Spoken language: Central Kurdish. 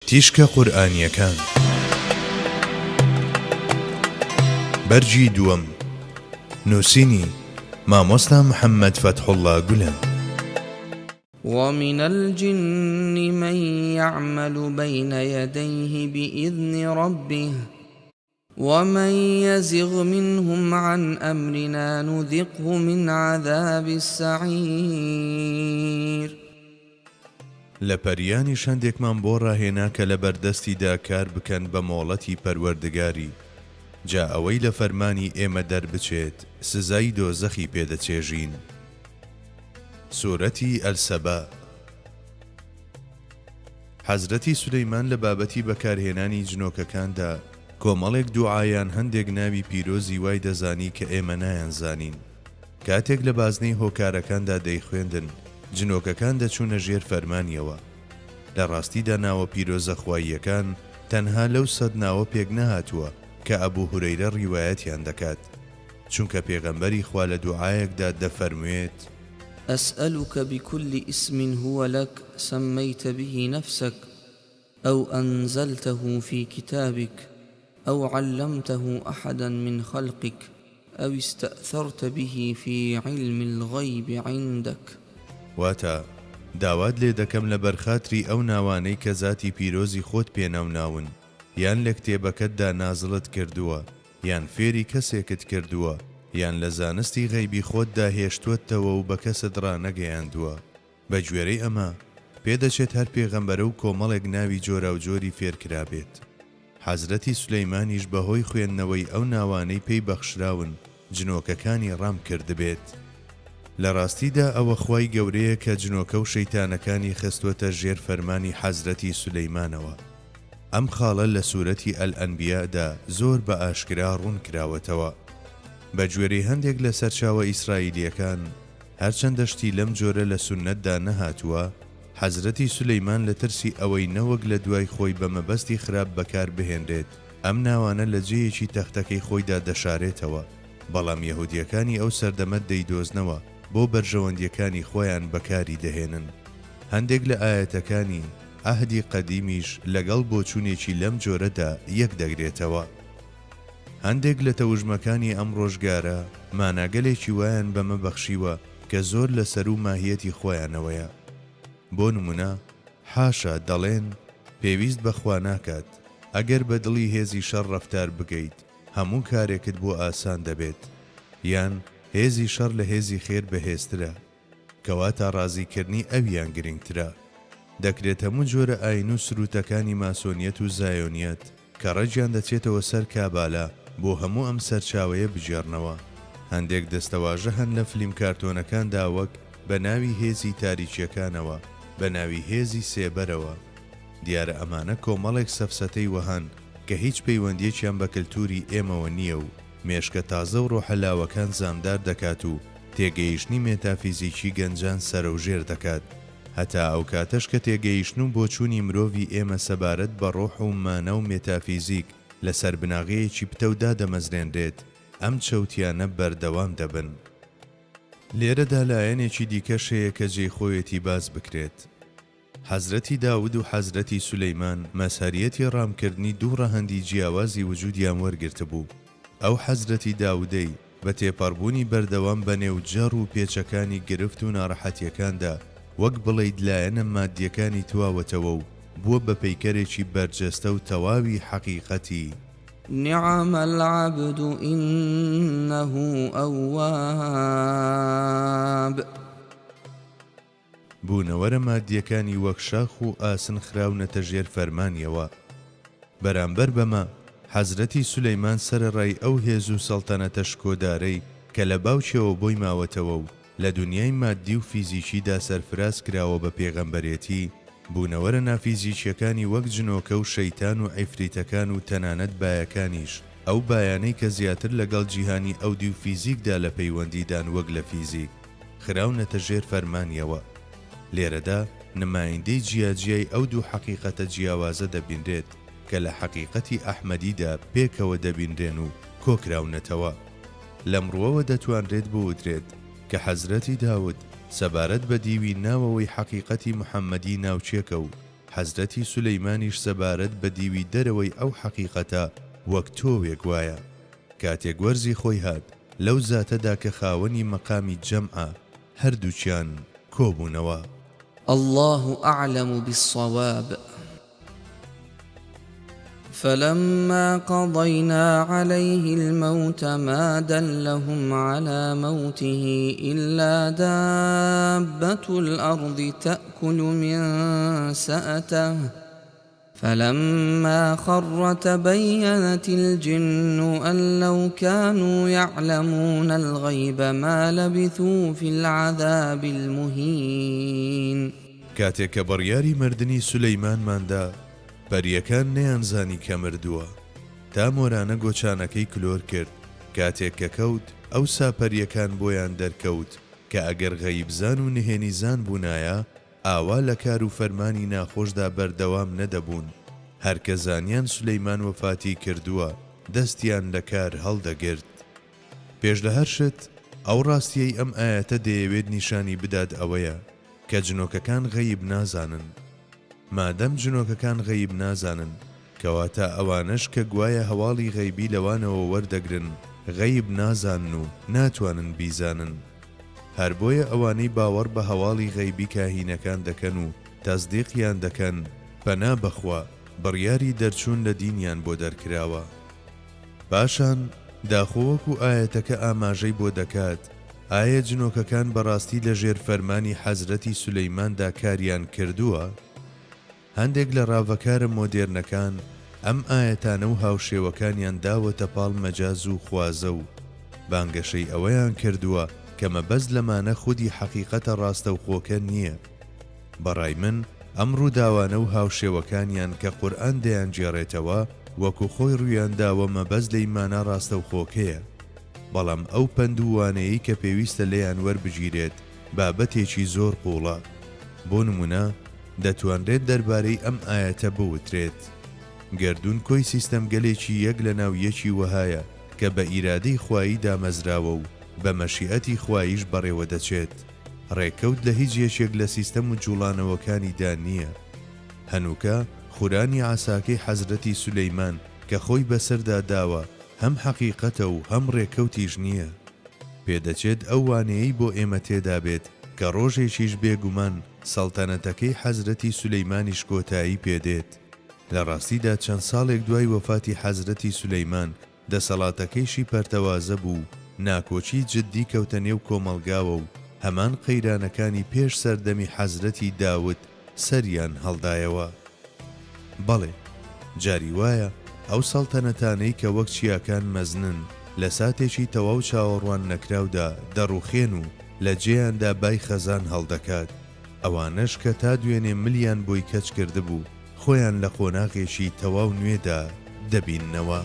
تیشکە قورئانیەکان بەرگی دووەم نووسینی مامۆستا محەممەد فەتحوڵڵا گولەن. ومن الجن من یعمل بین یدیه بإذن ربه ومن یزغ منهم عن امرنا نذقه من عذاب السعیر. لە پەریانیش هەندێکمان بۆ ڕاهێنا کە لەبەر دەستیدا کار بکەن بە مۆڵەتی پەروەردگاری، جا ئەوەی لە فەرمانی ئێمە دەربچێت سزای دۆزەخی پێ دەچێژین. سورەتی السبا. حەزرەتی سولەیمان لە بابەتی بەکارهێنانی جنۆکەکاندا کۆمەڵێک دوعا یان هەندێک ناوی پیرۆزی وای دەزانی کە ئێمە نایانزانین. کاتێک لە بازنەی هۆکارەکاندا دەیخوێندن جنۆکەکان دەچوونە ژێر فەرمانیەوە. لە ڕاستیدا ناوە پیرۆزە خواییەکان تەنها لەو سەد ناوە پێک نەهاتووە کە ئەبو هورەیرە ڕیوایەتیان دەکات. چونکە پێغەمبەری خوا لە دوعایەکدا دەفەرموێت. اسألک بکل اسم هو لک سمیت به نفسک او انزلته فی کتابک او علمته احدا من خلقک او استأثرت به فی علم الغیب عندک. واتە، داوات لێ دەکەم لەبەر خاتری ئەو ناوانەی کە زاتی پیرۆزی خۆت پێ ناوناون یان لە کتێبەکەتدا نازڵت کردووە یان فێری کەسێکت کردووە، یان لە زانستی غەیبی خۆتدا هێشتووەتتەوە و بە کەست ڕانەگەیاندووە. بە گوێرەی ئەمە، پێدەچێت هەر پێغەمبەرە و کۆمەڵێک ناوی جۆراوجۆری فێر کرابێت. حەزرەتی سولەیمانیش بە هۆی خوێندنەوەی ئەو ناوانەی پێی بەخشراون، جنۆکەکانی ڕام کردبێت. لە ڕاستیدا ئەوە خوای گەورەیە کە جنۆکە و شەیتانەکانی خستووەتە ژێر فەرمانی حەزرەتی سولەیمانەوە. ئەم خاڵە لە سورەتی الانبیاء دا زۆر بە ئاشکرا ڕوون کراوەتەوە. بە گوێرەی هەندێک لە سەرچاوە ئیسرائیلیەکان، هەرچەندە شتی لەم جۆرە لە سوننەتدا نەهاتووە، حەزرەتی سولەیمان لە ترسی ئەوەی نەوەک لە دوای خۆی بە مەبەستی خراپ بەکار بهێنرێت، ئەم ناوانە لە جێیەکی تەختەکەی خۆیدا دەشارێتەوە، بەڵام یەهودیەکانی ئەو سەردەمە دەیدۆزنەوە بۆ بەرژەوەندیەکانی خۆیان بەکاری دەهێنن. هەندێک لە ئایەتەکانی، عەهدی قەدیمیش لەگەڵ بۆچوونێکی لەم جۆرەدا یەک دەگرێتەوە. هەندێک لە تەوژمەکانی ئەم ڕۆژگارە ماناگەلێکی وایان بەمە بەخشیوە کە زۆر لە سەروو ماهیەتی خۆیانەوەیە. بۆ نموونە، حاشا، دەڵێن، پێویست بە خوا ناکات، ئەگەر بە دڵی هێزی شەڕ ڕەفتار بکەیت، هەموو کارێکت بۆ ئاسان دەبێت. یان، هێزی شەڕ لە هێزی خێر بەهێزترە. کەواتە ڕازیکردنی ئەویان گرنگترە. دەکرێت هەموو جۆرە ئاین و سروتەکانی ماسۆنیەت و زایۆنیەت کە ڕەگیان دەچێتەوە سەر کابالا بۆ هەموو ئەم سەرچاوەیە بگێڕنەوە. هەندێک دەستەواژە هەن لە فلیم کارتۆنەکاندا وەک بە ناوی هێزی تاریکیەکانەوە، بە ناوی هێزی سێبەرەوە. دیارە ئەمانە کۆمەڵێک سەفسەتەی وەهان کە هیچ پەیوەندیەکیان بە کلتوری ئێمەوە نیە و مێشکە تازە و ڕۆحە لاوەکان زامدار دەکات و تێگەیشتنی مێتافیزیکی گەنجان سەرەوژێر دەکات. هەتا ئەو کاتەش کە تێگەیشتن و بۆچوونی مرۆڤی ئێمە سەبارەت بە ڕۆح و مانا و مێتافیزیک لەسەر بناغەیەکی پتەو دادەمەزرێنرێت، ئەم چەوتییانە بەردەوام دەبن. لێرەدا لایەنێکی دیکەش هەیە کە جێی خۆیەتی باس بکرێت. حەزرەتی داود و حەزرەتی سولەیمان مەزهەریەتی ڕامکردنی دوو ڕەهەندی جیاوازی وجودیان وەرگرتبوو. ئەو حەزرەتی داودەی بە تێپەڕبوونی بەردەوام بە نێو جەڕ و پێچەکانی گرفت و ناڕەحەتیەکاندا وەک بڵێیت لایەنە مادیەکانی تواوەتەوە و بووە بە پەیکەرێکی بەرجەستە و تەواوی حەقیقەتی نعم العبد انه اواب. بوونەوەرە مادییەکانی وەک شاخ و ئاسن خراونەتە ژێر فەرمانیەوە. بەرامبەر بەمە، حەزرەتی سولەیمان سەرەڕای ئەو هێز و سەڵتەنەتە شکۆدارەی کە لە باوکیەوە بۆی ماوەتەوە و لە دونیای مادی و فیزیکیدا سەرفراز کراوە بە پێغەمبەرێتی، بوونەوەرە نافیزیکیەکانی وەک جنۆکە و شەیتان و عیفریتەکان و تەنانەت بایەکانیش، ئەو بایانەی کە زیاتر لەگەڵ جیهانی ئەودیو فیزیکدا لە پەیوەندیدان وەک لە فیزیک، خراونەتە ژێر فەرمانیەوە. لێرەدا نمایندەی جیاجیای ئەو دوو حەقیقەتە جیاوازە دەبینرێت کە لە حەقیقەتی ئەحمەدیدا پێکەوە دەبینرێن و کۆکراونەتەوە. لەم ڕووەوە دەتوانرێت بوترێت کە حەزرەتی داود سەبارەت بە دیوی ناوەوەی حەقیقەتی محەمەدی ناوچێکە و. حەزرەتی سولەیمانیش سەبارەت بە دیوی دەرەوەی ئەو حەقیقەتە وەک تۆوێک وایە کاتێک وەرزی خۆی هات لەو زاتەدا کە خاوەنی مەقامی جەمعە هەردووکیان کۆبوونەوە. اللە اعلم بالصواب. فلما قضینا علیه الموت ما دلهم علی موته الا دابة الارض تأکل من سأته فلما خر تبینت الجن ان لو كانوا یعلمون الغیب ما لبثوا فی العذاب المهین. کاتێک کە بڕیاری مردنی سولەیمانمان دا، پەرییەکان نەیانزانی کە مردووە، تا مۆرانە گۆچانەکەی کلۆر کرد، کاتێک کە کەوت، ئەوسا پەرییەکان بۆیان دەرکەوت کە ئەگەر غەیبزان و نهێنیزان بوونایە، ئاوا لە کار و فەرمانی ناخۆشدا بەردەوام نەدەبوون، هەر کە زانیان سولەیمان وەفاتی کردووە، دەستیان لە کار هەڵدەگرت. پێش لە هەر شت، ئەو ڕاستییەی ئەم ئایەتە دەیەوێت نیشانی بدات ئەوەیە کە جنۆکەکان غەیب نازانن. مادەم جنۆکەکان غەیب نازانن، کەواتە ئەوانەش کە گوایە هەواڵی غەیبی لەوانەوە وەردەگرن، غەیب نازانن و ناتوانن بیزانن. هەر بۆیە ئەوانەی باوەڕ بە هەواڵی غەیبی کاهینەکان دەکەن و تەسدیقیان دەکەن، پەنا بەخوا، بڕیاری دەرچوون لە دینیان بۆ دەرکراوە. پاشان، داخۆ وەکو ئایەتەکە ئاماژەی بۆ دەکات، ئایە جنۆکەکان بەڕاستی لە ژێر فەرمانی حەزرەتی سولەیماندا کاریان کردووە؟ هەندێک لە ڕاڤەکارە مۆدێرنەکان ئەم ئایەتانە و هاوشێوەکانیان داوەتە پاڵ مەجاز و خوازە و بانگەشەی ئەوەیان کردووە کە مەبەست لەمانە خودی حەقیقەتە ڕاستەوخۆکە نییە. بە ڕای من ئەم ڕووداوانە و هاوشێوەکانیان کە قورئان دەیانگێڕێتەوە وەکو خۆی ڕوویانداوە مەبەست لێی مانا ڕاستەوخۆکەیە بەڵام ئەو پەند و وانەیەی کە پێویستە لێیان وەربگیرێت بابەتێکی زۆر قووڵە بۆ نموونە دەتوانرێت دەربارەی ئەم ئایەتە بوترێت گەردوون کۆی سیستەمگەلێکی یەک لەناو یەکی وەهایە کە بە ئیرادەی خوایی دامەزراوە و بە مەشیئەتی خواییش بەڕێوەدەچێت. ڕێکەوت لە هیچ یەکێک لە سیستەم و جوڵانەوەکانیدا نییە. هەنووکە خورانی عەساکەی حەزرەتی سولەیمان کە خۆی بەسەردا داوە هەم حەقیقەتە و هەم ڕێکەوتیش نییە. پێدەچێت ئەو وانەیەی بۆ ئێمە تێدا بێت کە ڕۆژێکیش بێ گومان سەڵتەنەتەکەی حەزرەتی سولەیمانیش کۆتایی پێ دێت. لە ڕاستیدا چەند ساڵێک دوای وەفاتی حەزرەتی سولەیمان دەسەڵاتەکەیشی پەرتەوازە بوو و ناکۆکی جددی کەوتە نێو کۆمەڵگاوە و هەمان قەیرانەکانی پێش سەردەمی حەزرەتی داود سەریان هەڵدایەوە. بەڵێ، جاری وایە ئەو سەڵتەنەتانەی کە وەک چیاکان مەزنن لە ساتێکی تەواو چاوەڕوان نەکراودا دەڕوخێن و لە جێیاندا بای خەزان هەڵدەکات، ئەوانەش کە تا دوێنێ ملیان بۆی کەچ کردبوو، خۆیان لە قۆناغێکی تەواو نوێدا دەبیننەوە.